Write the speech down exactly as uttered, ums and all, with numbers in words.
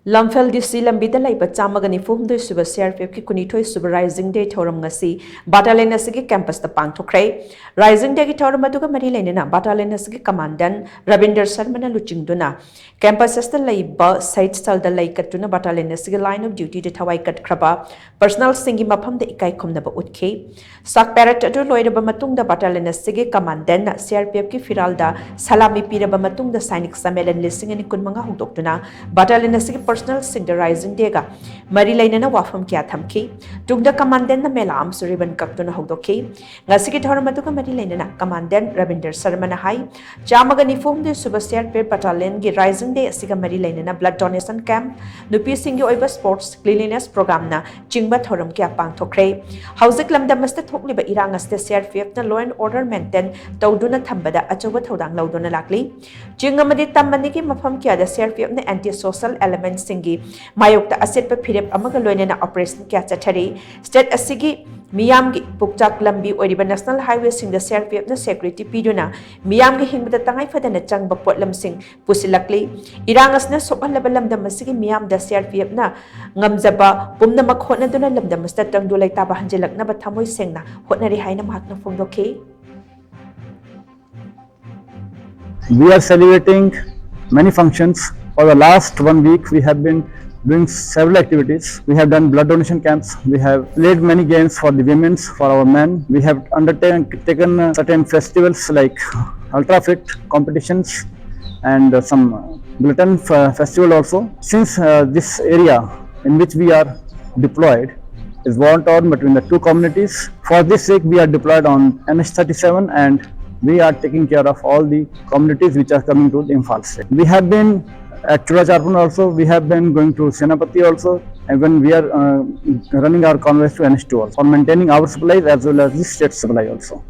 ꯂꯝꯐꯦꯜ ꯗꯤ ꯁꯤ ꯂꯝꯕꯤꯗ ꯂꯩꯕ ꯆꯥꯝꯃꯒ ꯅꯤꯐꯨ ꯍꯨꯝꯗꯣꯏ ꯁꯨꯕ ꯁꯤ ꯑꯥꯔ ꯄꯤ ꯑꯦꯐꯀꯤ ꯀꯨꯟꯅꯤꯊꯣꯏ ꯁꯨꯕ ꯔꯥꯏꯖꯤꯡ ꯗꯦ ꯊꯧꯔꯝ ꯉꯁꯤ ꯕꯥꯇꯥꯂꯤꯌꯟ ꯑꯁꯤꯒꯤ ꯀꯦꯝꯄꯁꯇ ꯄꯥꯡꯊꯣꯛꯈ꯭ꯔꯦ꯫ ꯔꯥꯏꯖꯤꯡ ꯗꯦꯒꯤ ꯊꯧꯔꯝ ꯑꯗꯨꯒ ꯃꯔꯤ ꯂꯩꯅꯅ ꯕꯥꯇꯥꯂꯤꯌꯟ ꯑꯁꯤꯒꯤ ꯀꯃꯥꯟꯗꯦꯟ ꯔꯕꯤꯟꯗꯔ ꯁꯔꯃꯅ ꯂꯨꯆꯤꯡꯗꯨꯅ ꯀꯦꯝꯄꯁ ꯑꯁꯤꯗ ꯂꯩꯕ ꯁꯍꯤꯗ ꯁ꯭ꯊꯜꯗ ꯂꯩ ꯀꯠꯇꯨꯅ ꯕꯥꯇꯥꯂꯤꯌꯟ ꯑꯁꯤꯒꯤ line of dutyꯗ ꯊꯋꯥꯏ ꯀꯠꯈ꯭ꯔꯕ ꯄꯔꯁꯅꯦꯜꯁꯤꯡꯒꯤ ꯃꯐꯝꯗ ꯏꯀꯥꯏ ꯈꯨꯝꯅꯕ ꯎꯠꯈꯤ꯫ ꯁꯥꯛ ꯄꯦꯔꯦꯗ ꯑꯗꯨ ꯂꯣꯏꯔꯕ ꯃꯇꯨꯡꯗ ꯕꯥꯇꯥꯂꯤꯌꯟ ꯑꯁꯤꯒꯤ ꯀꯃꯥꯟꯗꯦꯟꯅ ꯁꯤ ꯑꯥꯔ ꯄꯤ ꯑꯦꯐꯀꯤ ꯐꯤꯔꯥꯜꯗ ꯁꯂꯥꯃꯤ ꯄꯤꯔꯕ ꯃꯇꯨꯡꯗ ꯁꯥꯏꯅꯤꯛ ꯁꯝꯃꯦꯂꯟ ꯂꯤꯁꯤꯡ ꯑꯅꯤ ꯀꯨꯟꯃꯉꯥ ꯍꯧꯗꯣꯛꯇꯨꯅ ꯕꯥꯇꯥꯂꯤꯌꯟ ꯑꯁꯤꯒꯤ ꯄꯔꯁꯅꯦꯜꯁꯤꯡꯗ ꯔꯥꯏꯖꯤꯡ ꯗꯦꯒ ꯃꯔꯤ ꯂꯩꯅꯅ ꯋꯥꯐꯝ ꯀꯌꯥ ꯊꯝꯈꯤ꯫ ꯇꯨꯡꯗ ꯀꯃꯥꯟꯗꯦꯟꯅ ꯃꯦꯂꯥ ꯑꯃꯁꯨ ꯔꯤꯕꯟ ꯀꯛꯇꯨꯅ ꯍꯧꯗꯣꯛꯈꯤ꯫ ꯉꯁꯤꯒꯤ ꯊꯧꯔꯝ ꯑꯗꯨꯒ ꯃꯔꯤ ꯂꯩꯅꯅ ꯀꯃꯥꯟꯗꯦꯟ ꯔꯕꯤꯟꯗꯔ ꯁꯔꯃꯅ ꯍꯥꯏ, ꯆꯥꯝꯃꯒ ꯅꯤꯐꯨ ꯍꯨꯝꯗꯣꯏ ꯁꯨꯕ ꯁꯤ ꯑꯥꯔ ꯄꯤ ꯑꯦꯐ ꯕꯥꯇꯥꯂꯤꯌꯟꯒꯤ ꯔꯥꯏꯖꯤꯡ ꯗꯦ ꯑꯁꯤꯒ ꯃꯔꯤ ꯂꯩꯅꯅ ꯕ꯭ꯂꯗ ꯗꯣꯅꯦꯁꯟ ꯀꯦꯝꯞ, ꯅꯨꯄꯤꯁꯤꯡꯒꯤ ꯑꯣꯏꯕ ꯁ꯭ꯄꯣꯔꯠꯁ, ꯀ꯭ꯂꯤꯟꯂꯤꯅꯦꯁ ꯄ꯭ꯔꯣꯒ꯭ꯔꯥꯝꯅ ꯆꯤꯡꯕ ꯊꯧꯔꯝ ꯀꯌꯥ ꯄꯥꯡꯊꯣꯛꯈ꯭ꯔꯦ꯫ ꯍꯧꯖꯤꯛ ꯂꯝꯗꯝ ꯑꯁꯤꯗ ꯊꯣꯛꯂꯤꯕ ꯏꯔꯥꯡ ꯑꯁꯤꯗ ꯁꯤ ꯑꯥꯔ ꯄꯤ ꯑꯦꯐꯅ law and order maintain ꯇꯧꯗꯨꯅ ꯊꯝꯕꯗ ꯑꯆꯧꯕ ꯊꯧꯗꯥꯡ ꯂꯧꯗꯨꯅ ꯂꯥꯛꯂꯤ꯫ ꯆꯤꯡ ꯑꯃꯗꯤ ꯇꯝ ꯑꯅꯤꯒꯤ ꯃꯐꯝ ꯀꯌꯥꯗ ꯁꯤ ꯑꯥꯔ ꯄꯤ ꯑꯦꯐꯅ anti social elementꯁꯤꯡꯒꯤ ꯃꯥꯌꯣꯛꯇ ꯑꯆꯦꯠꯄ ꯐꯤꯔꯦꯞ ꯑꯃꯒ ꯂꯣꯏꯅꯅ operation ꯀꯌꯥ ꯆꯠꯊꯔꯤ꯫ State ꯑꯁꯤꯒꯤ ꯃꯤꯌꯥꯝꯒꯤ ꯄꯨꯛꯆꯥꯛ ꯂꯝꯕꯤ ꯑꯣꯏꯔꯤꯕ national highwayꯁꯤꯡꯗ ꯁꯤ ꯑꯥꯔ ꯄꯤ ꯑꯦꯐꯅ security ꯄꯤꯗꯨꯅ ꯃꯤꯌꯥꯝꯒꯤ ꯍꯤꯡꯕꯗ ꯇꯉꯥꯏ ꯐꯗꯅ ꯆꯪꯕ ꯄꯣꯠꯂꯝꯁꯤꯡ ꯄꯨꯁꯤꯜꯂꯛꯂꯤ꯫ ꯏꯔꯥꯡ ꯑꯁꯤꯅ ꯁꯣꯛꯍꯜꯂꯕ ꯂꯝꯗꯝ ꯑꯁꯤꯒꯤ ꯃꯤꯌꯥꯝꯗ ꯁꯤ ꯑꯥꯔ ꯄꯤ ꯑꯦꯐꯅ ꯉꯝꯖꯕ ꯄꯨꯝꯅꯃꯛ ꯍꯣꯠꯅꯗꯨꯅ ꯂꯝꯗꯝ ꯑꯁꯤꯗ ꯇꯪꯗꯨ ꯂꯩꯇꯥꯕ ꯍꯟꯖꯤꯜꯂꯛꯅꯕ ꯊꯃꯣꯏ ꯁꯦꯡꯅ ꯍꯣꯠꯅꯔꯤ ꯍꯥꯏꯅ ꯃꯍꯥꯛꯅ ꯐꯣꯡꯗꯣꯛꯈꯤ꯫ We are celebrating many functions. For the last one week, we have been doing several activities. We have done blood donation camps. We have played many games for the women's, for our men. We have undertaken taken, uh, certain festivals like Ultra Fit competitions and, uh, some glutton f- festival also. Since, uh, this area in which we are deployed is war torn between the two communities. For this sake, we are deployed on N H thirty-seven and we are taking care of all the communities which are coming to the Imphal state. We have been at Churachandpur also, we have been going to Senapati also, and when we are, uh, running our convoys to N H two also, for maintaining our supplies as well as the state supply also.